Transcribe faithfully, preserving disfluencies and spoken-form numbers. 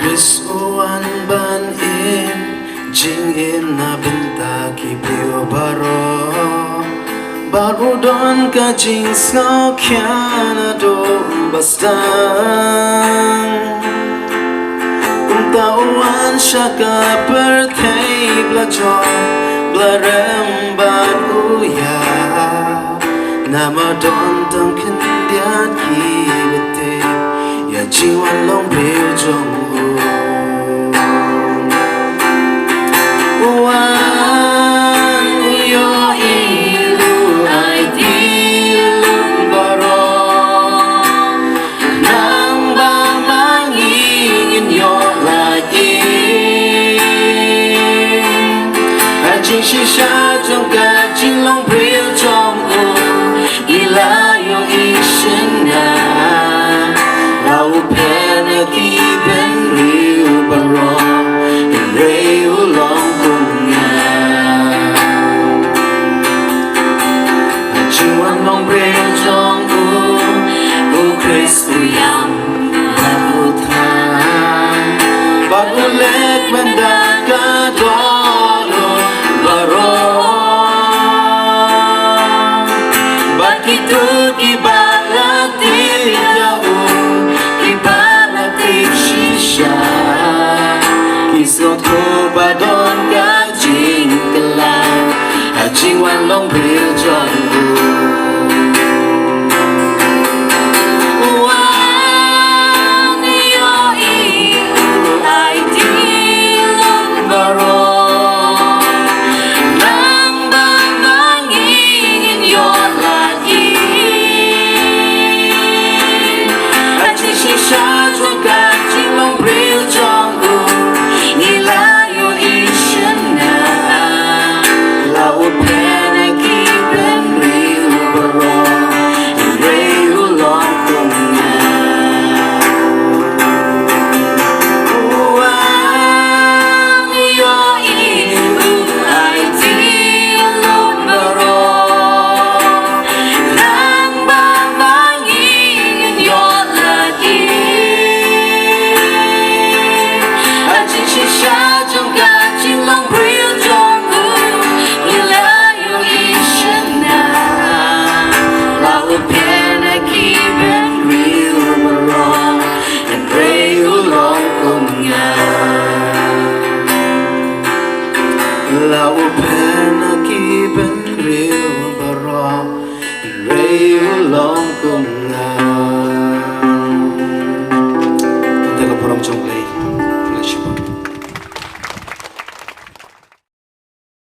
Khrist u wan ban im jingim na bynta ki briew baroh, bad u don ka jingsngewkhia naduh ba sdang. Kumta u wan sha ka pyrthei ba la jop, ba la rem bad u ïap. Namar don tang khyndiat kiba tip ïa jingwan long briew jong u. U wan, u ïohi, u aiti lut baroh. Nangba ma ngi ngin ïoh lait im ha jingshisha jong ka jinglong briew jong u. Ngi la ïohi shynna, la u pher na ki bynriew baroh, hynrei u long kum nga. Jingwan long briew jong u, u Khrist u ïam bad u thrang, bad u leit mynta ka dohnud baroh. Bad kito kiba la tip ïa u, kiba la tip shisha, ki sngewthuh ba don ka jingkylla ha jingwan long briew jong u. U wan, u ïohi, u aiti lut baroh. Nangba ma ngi ngin ïoh lait im ha jingshisha jong ka jinglong briew jong u. Ngi la ïohi shynna, la u pher na ki bynriew baroh, hynrei u long kum nga. U wan, u ïohi, u aiti lut baroh. Nangba ma ngi ngin ïoh lait im ha jingshisha jong ka jinglong briew jong u. Ngi la ïohi shynna, la u pher na ki bynriew baroh, hynrei u long kum nga. La u pher na ki bynriew baroh, hynrei u long kum nga. Kumta ka burom jong U Blei.